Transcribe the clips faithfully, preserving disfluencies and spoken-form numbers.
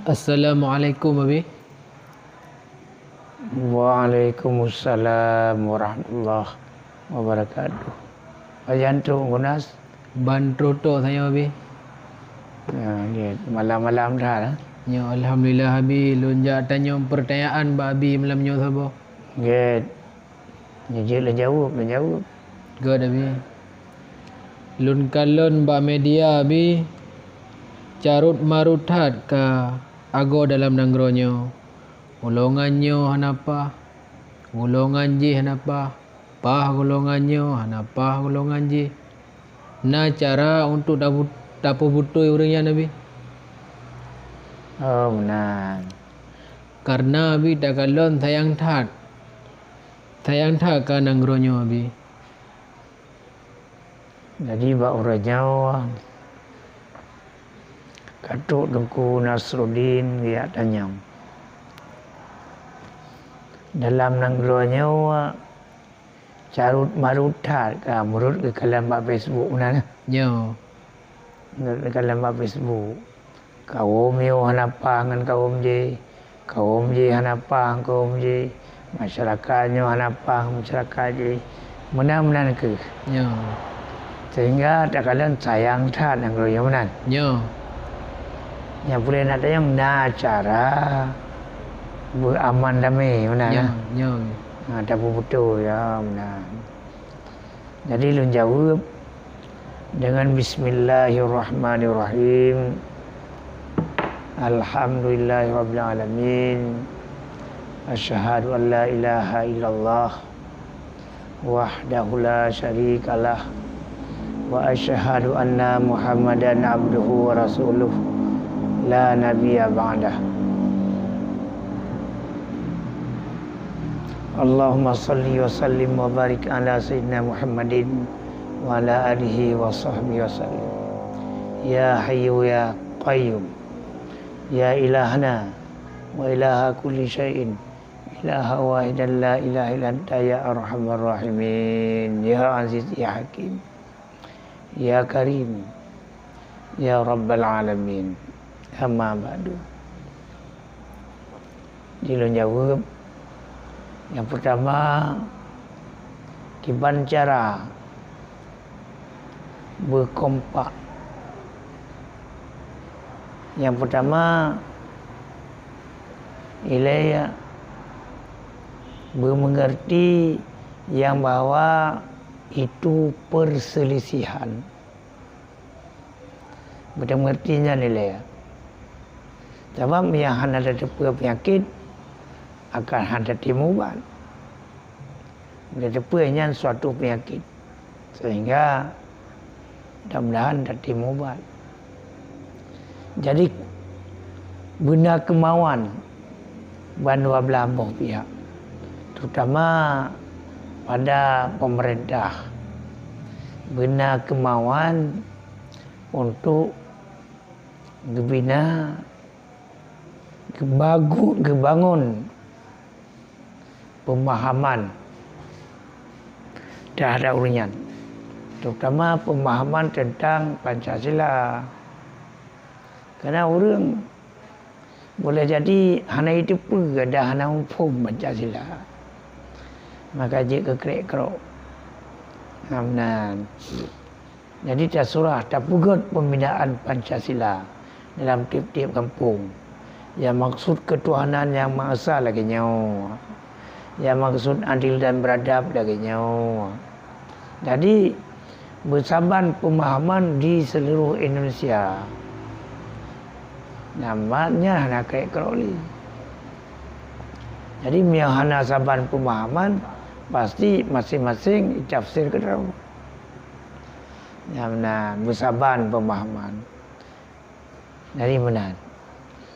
Assalamualaikum, Abi. Waalaikumsalam warahmatullahi wabarakatuh. Pajan trok, Gunas? Ban troh tok tanyoe, Abi. Ya, nggih. Malam-malam that, eh? Ya, alhamdulillah, Abi. Lôn jak tanyong peurtanyaan bak Abi malam nyoe saboh. Nggih. Nyoe jeuet lôn jaweueb, lôn jaweueb. Göt, Abi. Lôn kalon bak media, Abi, carôt marôt that ka agoe dalam nanggroe nyoe. Golongan nyoe hana paih, golongan jih hana paih, paih golongan nyoe hana paih golongan jih. Na cara untuk tabu-, tapeubeutôi ureuëng nyan, Abi? Oh, meunan. Kareuna, Abi, takalon sayang that. Sayang that ka nanggroe nyoe, Abi. Jadi, bak uroe nyoe, ka trok Teungku Nasruddin geujak tanyong. Dalam nanggroe nyoe, carôt marôt that ka, meunurot geukalon bak Facebook meunan, eh? Nyoe. Meunurot geukalon bak Facebook. Kawöm nyoe hana paih ngon kawöm jih, kawöm jih hana paih ngon kawöm jih, masyarakat nyoe hana paih ngon masyarakat jih. Meunan-meunan kheueh. Nyoe. Sehingga takalon sayang that nanggroe nyoe meunan. Nyoe. Nyang peureulée na tanyong na cara beuaman damé meunan, nyoe, nah. Nyoe. Ha, tapeubeutôi, ya, meunan. Jadi, lôn jaweueb deungon bismillahirrahmanirrahim. Alhamdulillahirabbil alamin. Asyhadu an la ilaha illallah wahdahu la syarikalah. Wa asyhadu anna Muhammadan abduhu wa rasuluh. La nabiyya ba'dah. Allahumma salli wa sallim wa barik ala sayyidina Muhammadin wa ala alihi wa sahbihi wa sallim. Ya Hayyu ya Qayyum, ya Ilahana wa ilaha kulli syai'in, ilaha wahidan la ilaha illa anta ya arhamar rahimin, ya Aziz ya Hakim. Ya Karim, ya Rabbal Alamin. Amma ba'du. Di lôn jaweueb, nyang peurtama, kiban cara beukompak. Nyang peurtama, ilée beumeungeurti nyang bahwa itu perselisihan. Beuteumeureuti nyan ilée. Sabab nyang hana tateupeue peunyakét akan hana tatem ubat. Tateupeue nyan suatu peunyakét, sehingga mudah-mudahan tatem ubat. Jadi, beuna keumauan ban dua blah boh pihak, terutama pada pemerintah, beuna keumauan untuk geubina, geubagu-, geubangon peumahaman terhadap ureuëng nyan, terutama peumahaman teuntang Pancasila. Karena ureuëng boleh jadi hana jiteupeue dan hana muphom Pancasila, maka jeuet keu krek-krok. Nah, meunan. Jadi, tasurah tapeugét pembinaan Pancasila dalam tieb-tieb gampông. Nyang maksud keutuhanan Yang Maha Esa lagée nyoe. Nyang maksud adil dan beradab lagée nyoe. Jadi, beusaban peumahaman di seluruh Indonesia. Nyan mat nyan hana krek-krok lé. Jadi, meunyoe hana saban peumahaman, pasti maséng-maséng jitafsir keudroe. Nyan meunan, beusaban peumahaman. Jadi meunan.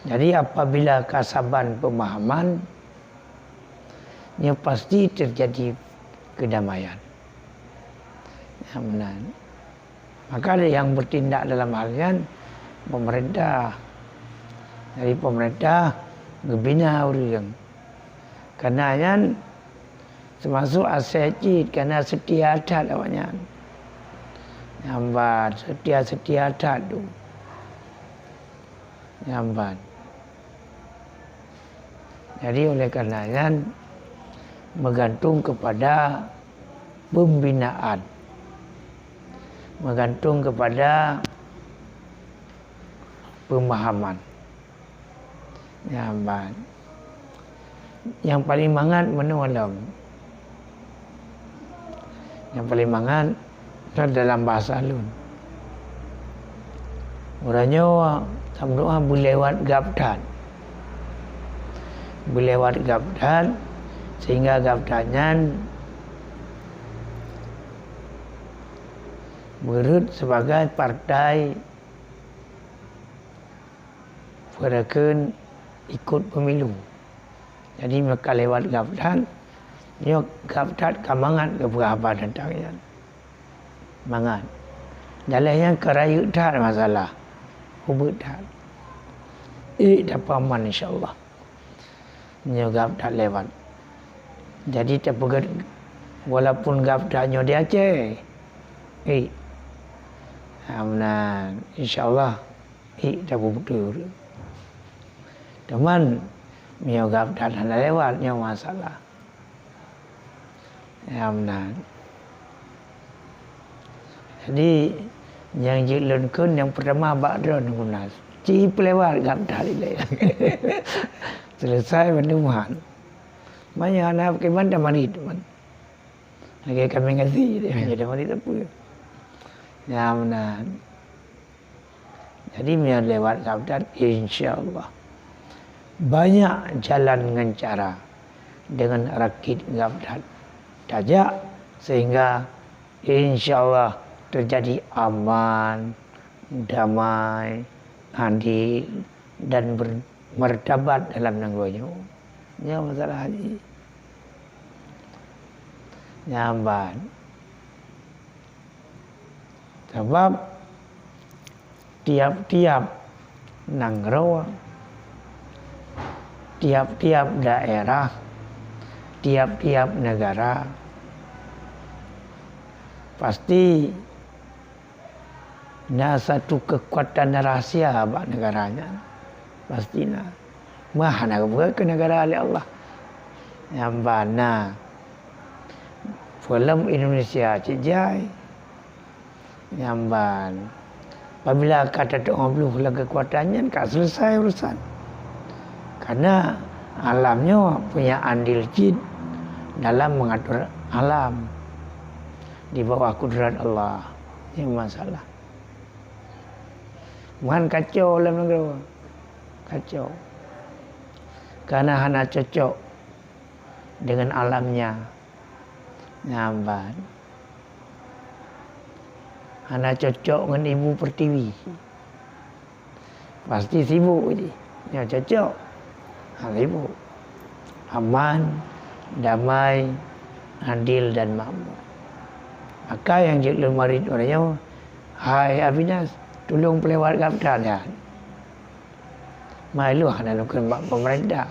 Jadi apabila ka saban peumahaman, nyoe pasti teujadi keudamaian. Nyan meunan. Maka nyang beutindak dalam hal nyan peumeurintah. Jadi peumeurintah geubina ureuëng. Kareuna nyan teumasok asèe cit, kareuna seutia that awaknyan. Nyan ban, seutia-seutia that tu. Nyan ban. Jadi oleh karena nyan meugantung kepada pembinaan, meugantung kepada pemahaman. Nyan ban. Nyang paling mangat meunoe lom. Nyang paling mangat nyoe dalam bahasa lôn. Uroe nyoe tameudoa beulewat gab that. Beulewat gab that sehingga gab that nyan beureuet sebagai partai peue kheun ikot pemilu. Jadi meuka lewat gab that, nyoe gab that ka mangat geupeugah haba teuntang nyan. Mangat. Dalam nyan ka rayeuk that masalah. Ubit that. Ék dapat aman insya-Allah. Nyoe gab that lewat. Jadi tapeugét walaupun gab that nyoe di Aceh. Ék. Amnan insya-Allah. Hi, dah beutôi. Teuma meunyoe gab that hana lewat nyoe masalah. Ya meunan. Jadi nyang jeuet lôn kheun nyang peurtama bak droeneuh guna. Ci peulewat gab that ilée. Selesai bandum han. Manyang hana kiban dah marit man. Lagée kami ngaji dia, ya. Jadi marit apa? Ya meunan. Jadi meunyoe lewat gab that insya-Allah banyak jalan ngon cara dengan rakit gab that tajak sehingga insya-Allah terjadi aman, damai, adil dan ber-, martabat dalam nanggroe nyoe. Nyoe masalah haji. Nyan ban. Sabab tiap-tiap nanggroe, tiap-tiap daerah, tiap-tiap negara pasti na satu kekuatan rahsia bak negara nyan. Pasti na. Meuhana geupeugah keu negara lé Allah. Nyang ban na. Peulom Indonesia cit jai. Nyang ban. Apabila ka teutu'oh bloh lé kekuatan nyan, ka selesai urusan. Karena alam nyoe punya andil cit dalam mengatur alam di bawah kudrat Allah. Nyang masalah. Meuhan kacau lam nanggroe. Kacau. Karena hana cocok dengan alamnya. Nyan ban. Hana cocok ngon ibu pertiwi. Pasti sibuk jih. Nyoe cocok. Ha, sibuk. Aman, damai, adil dan makmur. Maka nyang jeuet lôn marit uroe nyoe, hai Abinas, tulông peulewat gab that nyan. Malu hana lôn kheun bak pemerintah.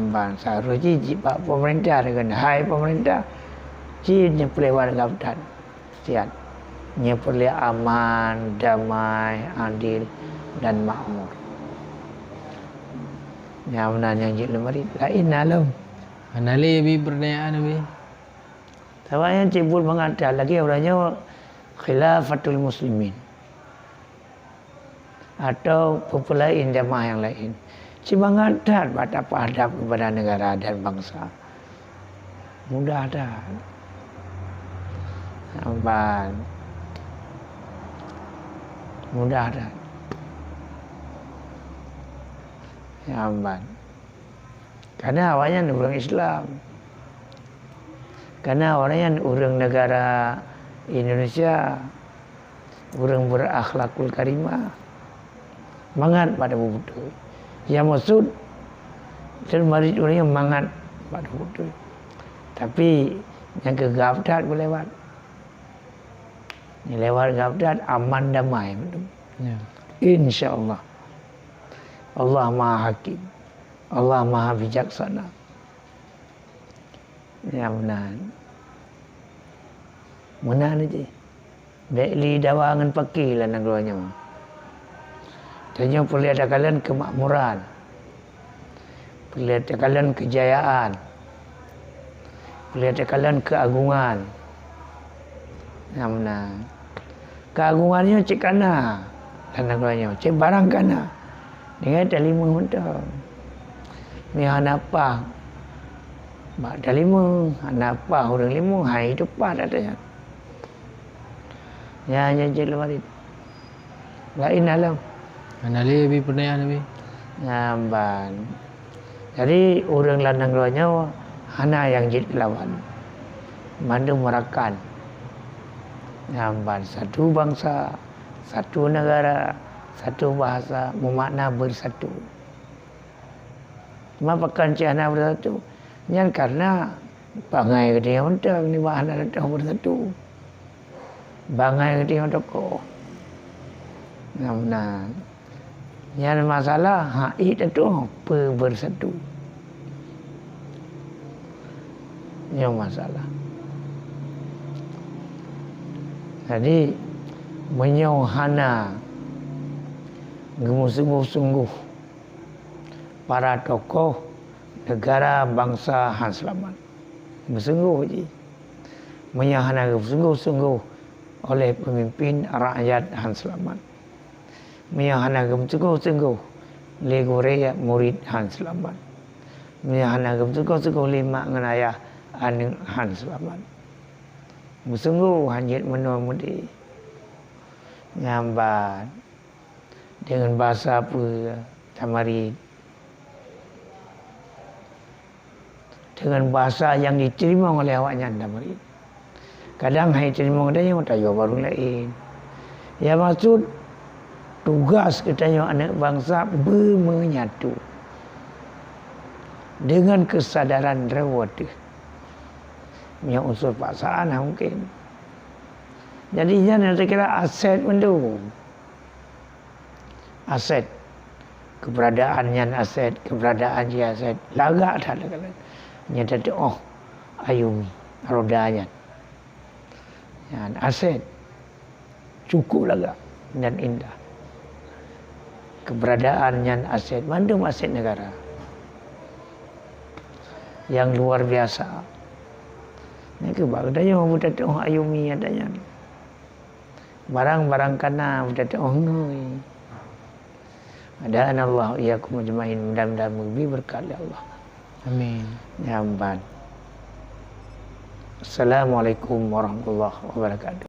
Ban seharusnya jih bak pemerintah, lôn kheun, hai pemerintah, ci neupeulewat gab that. Siat. Nyoe peureulée aman, damai, adil dan makmur. Nyang meunan nyang jeuet lôn marit. Laén na lom. Hana lé bi pertanyaan bi. Sabab nyan cit buet mangat that lagée uroe nyoe khilafatul muslimin. Atau peue-peue laén jamaah nyang laén. Ci mangat that bak tapeudab keupada negara dan bansa. Mudah that. Nyan ban. Mudah that. Nyan ban. Karena awaknyan ureuëng Islam. Karena awaknyan ureuëng negara Indonesia. Ureuëng berakhlakul karimah, mangat bak tapeubeuet. Nyang maksud dan marit ureuëng nyang mangat bak tapeubeuet. Tapi nyang keu gab that beulewat. Nyang lewat gab that aman damai beutôi. Ya. Insya Allah. Allah Maha Hakim. Allah Maha Bijaksana. Nyang meunan. Meunan jih. Bék lé dawa ngon paké lam nanggroe nyoe. Tanyoe peureulée takalon keumakmuran. Peuleueh takalon keujayaan. Peuleueh takalon keuagungan. Nyang meunan. Keuagungan nyoe cit ka na lam nanggroe nyoe, cit barang ka na. Tinggai talimong mantong. Meunyoe hana paih bak talimong, hana paih ureuëng limong, hai teupaih that nyan. Nyan, nyan cit lom arit. Laén na lom. Hana lé bi peureunah Nabi. Nyan ban. Jadi, ureuëng lam nanggroe nyoe hana nyang jeuet keu lawan. Mandum rakan. Nyan ban, satu bangsa, satu negara, satu bahasa, meumakna bersatu. Teuma pakon cit hana bersatu? Nyan karena bangai geutanyoe mantong nibak hana tatu'oh bersatu. Bangai geutanyoe tokoh. Nah, meunan. Nyan masalah hak ék tatu'oh peue bersatu. Nyoe masalah. Jadi, meunyoe hana geumeusunggôh-sunggôh para tokoh negara bansa, han seulamat. Meusunggoh jih. Meunyoe hana geusunggoh-sunggoh oleh peumimpén, rakyat han seulamat. Meunyoe hana geusunggoh-sunggoh lé gurée, murit han seulamat. Meunyoe hana geusunggoh-sunggoh lé mak ngon ayah, aneuëk han seulamat. Meusunggoh han jeuet meunoe meudéh. Nyan ban. Deungon basa peue tamarit? Deungon basa nyang jiteurimong oleh awaknyan tamarit. Kadang hai teurimong geutanyoe, tayoe barô laén. Ya, maksud tugas geutanyoe aneuëk bansa beumeunyatu deungon keusadaran droe teuh. Meunyoe unsur paksaan, hana mungken. Jadi, nyan nyang takira aset mandum. Aset. Keubeuradaan nyan aset, keubeuradaan jih aset. Lagak that lagak nyan. Nyan tatu'oh ayum roda nyan. Nyan aset. Cukup lagak dan indah. Keubeuradaan nyan aset, mandum aset negara. Nyang luar biasa. Nyan keuh bak geutanyoe beutatu'oh ayumi ata nyan. Barang-barang ka na beutatu'oh ngui. Hadana Allah wa iyyakum ajmain, mudah-mudahan geubri beureukat lé Allah. Amin. Nyan ban. Assalamualaikum warahmatullahi wabarakatuh.